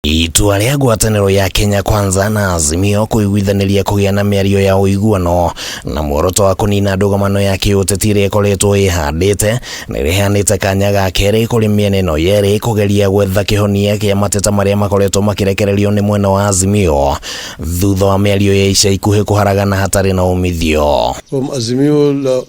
Itua rĩa ngwatanĩro ya Kenya Kwanza na Azimio kũiguithanĩria kũgĩa na mĩario ya ũiguano na muoroto wa kũnina ndũgamano ya kĩũteti ĩrĩa ĩkoretwo ĩhandĩte nĩ rĩheanĩte kanya ga kerĩ kũrĩ mĩena ĩno yerĩ kũgeria gwetha kĩhonia kĩa mateta marĩa makoretwo makĩrekererio nĩ mwena wa Azimio thutha wa mĩario ya ica ikuhĩ kũharagana hatarĩ na umithio. From Azimio la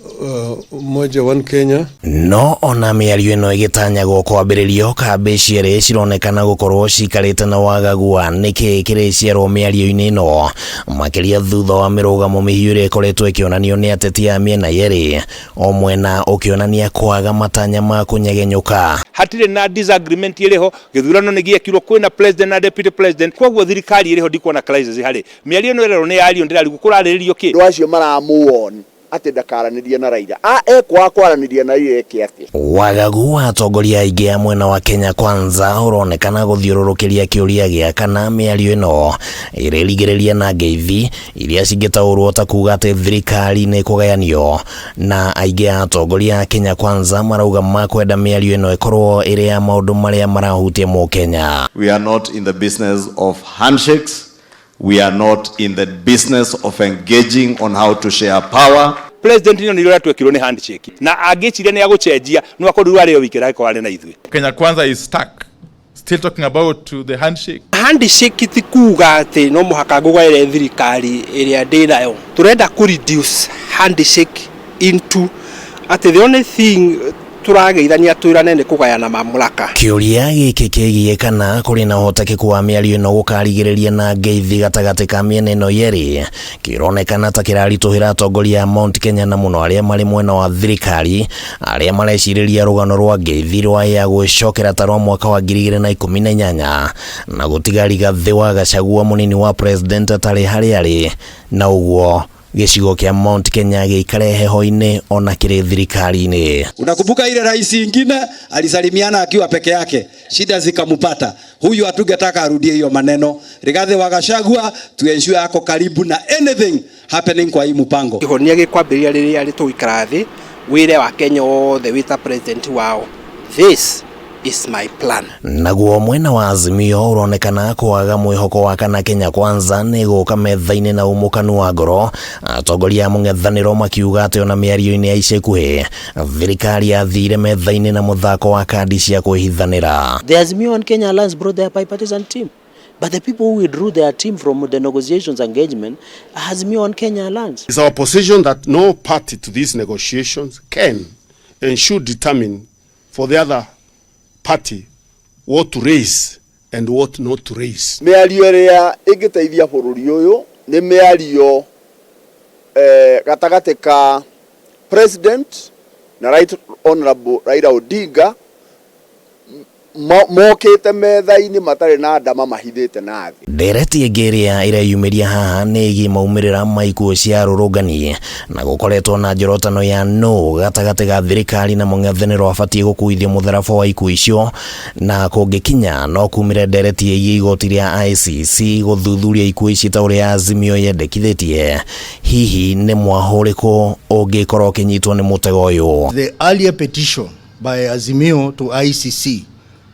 Umoja One Kenya. No ona mĩario ĩno ĩgĩtanyagwo kwambĩrĩrio, kambĩ cierĩ cironekana gũkorwo cikarĩte na wagagu wa nĩkĩ kĩrĩciarwo mĩario-inĩ ĩno, makĩria thutha wa mĩrũgamo mĩhiũ ĩrĩa ĩkoretwo ĩkĩonanio nĩ ateti a mĩena yerĩ, o mwena ũkĩonania kwaga matanya ma kũnyegenyũka. Hatirĩ na disagreement ĩrĩ ho, gĩthurano nĩ gĩekirwo, kwĩna president na deputy president, koguo thirikari ĩrĩ ho, ndikuona crisis harĩ mĩario ĩno ĩrerwo nĩ yario, ndĩrarigwo kũrarĩrĩrio kĩ. Andũ acio maramuwon atĩ ndakaranĩrie na Raila. A ekwaga kwaranĩria na Raila eke atĩa? Wagagu wa atongoria aingĩ a mwena wa Kenya Kwanza ũronekana gũthiũrũrũkĩria kĩũria gĩa kana mĩario ĩno ĩrĩrigĩrĩria na ngeithi iria cingĩtaũrwo ta kuga atĩ thirikari nĩ ĩkũgayanio, na aingĩ a atongoria a Kenya Kwanza marauga makwenda mĩario ĩno ĩkorwo ĩrĩ ya maũndũ marĩa marahutia mũkenya. We are not in the business of handshakes. We are not in the business of engaging on how to share power. President ĩno nĩ ũrĩa twekirwo nĩ handshake, na angĩciria nĩ agũcenjia no akorwo rĩu arĩ o wiki aragĩkorwo arĩ na ithuĩ. Kenya Kwanza is stuck, still talking about the handshake. Handshake ti kuga atĩ no mũhaka ngũgaĩre thirikari ĩrĩa ndĩ nayo. Tũrenda kũ reduce handshake into atĩ the only thing tũrageithania twĩrane nĩ kũgayana mamlaka. Kĩũria gĩkĩ kĩgiĩ kana kũrĩ na ũhotekeku wa mĩario ĩno gũkarigĩrĩria na ngeithi gatagatĩ ka mĩena ĩno yerĩ kĩronekana ta kĩraritũhĩra atongoria a Mount Kenya, na mũno arĩa marĩ mwena wa thirikari, arĩa marecirĩria rũgano rwa ngeithi rwa ya gwĩcokera ta rwa mwaka wa 2018 na gũtiga Rigathĩ wa Gachagua mũnini wa president atarĩ harĩa arĩ, na ũguo gĩcigo kĩa Mount Kenya gĩikare heho-inĩ ona kĩrĩ thirikari-inĩ. Unakumbuka ile rais ingine alisalimiana akiwa peke yake, shida zikamupata. Huyu hatungetaka arudie hiyo maneno. Rigathi wa Gachagua tu ensure ako karibu na anything happening kwa hii mpango. Kĩhonia gĩkwambĩrĩria rĩrĩa rĩ tũgũikara thĩ wĩre wa Kenya othe wĩta president wao, "This is my plan." Naguo mwena wa Azimio ũronekana kwaga mwĩhoko wa kana Kenya Kwanza nĩ gũka metha-inĩ na umũkanu wa ngoro, atongoria a mũng'ethanĩro makiuga atĩ ona mĩario-inĩ ya ica ikuhĩ thirikari yathire metha-inĩ na mũthako wa kandi cia kwĩhithanĩra. The Azimio One Kenya Alliance brought their bipartisan team. But the people who withdrew their team from the negotiations engagement, Azimio One Kenya Alliance. It's our position that no party to these negotiations can and should determine for the other party what to raise and what not to raise. Mĩario ĩrĩa ĩngĩteithia bũrũri ũyũ nĩ mĩario gatagatĩ ka president na Right Honorable Raila Odinga, mokĩte metha-inĩ matarĩ na ndama mahithĩte na thĩ. Ndereti ĩngĩ ĩrĩa ĩreyumĩria haha nĩ ĩgiĩ maumĩrĩra ma ikuũ cia arũrũngani, na gũkoretwo na njorotano ya no gatagatĩ ga thirikari na mũng'ethanĩro abatiĩ gũkuithio mũtharaba wa ikuũ icio, na kũngĩkinya no kumĩre ndereti ĩgiĩ igoti rĩa ICC gũthuthuria ikuũ ici ta ũrĩa Azimio yendekithĩtie. Hihi nĩ mwahũ ũrĩkũ ũngĩkorwo ũkĩnyitwo nĩ mũtego ũyũ? The earlier petition by Azimio to ICC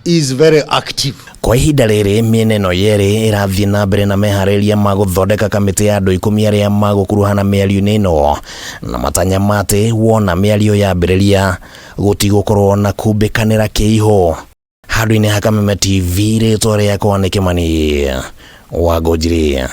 is very active. Kwa ihinda rĩrĩ mĩena ĩno yerĩ ĩrathiĩ na mbere na meharĩria ma gũthondeka kamĩtĩ ya andũ 10 arĩa magũkuruhana mĩario-inĩ ĩno, na matanya matĩ wona mĩario yambĩrĩria gũtigũkorwo na kumbĩkanĩra kĩihũ. Handũ-inĩ ha Kameme TV, rĩtwa rĩakwa nĩ Kĩmani wa Ngũnjiri.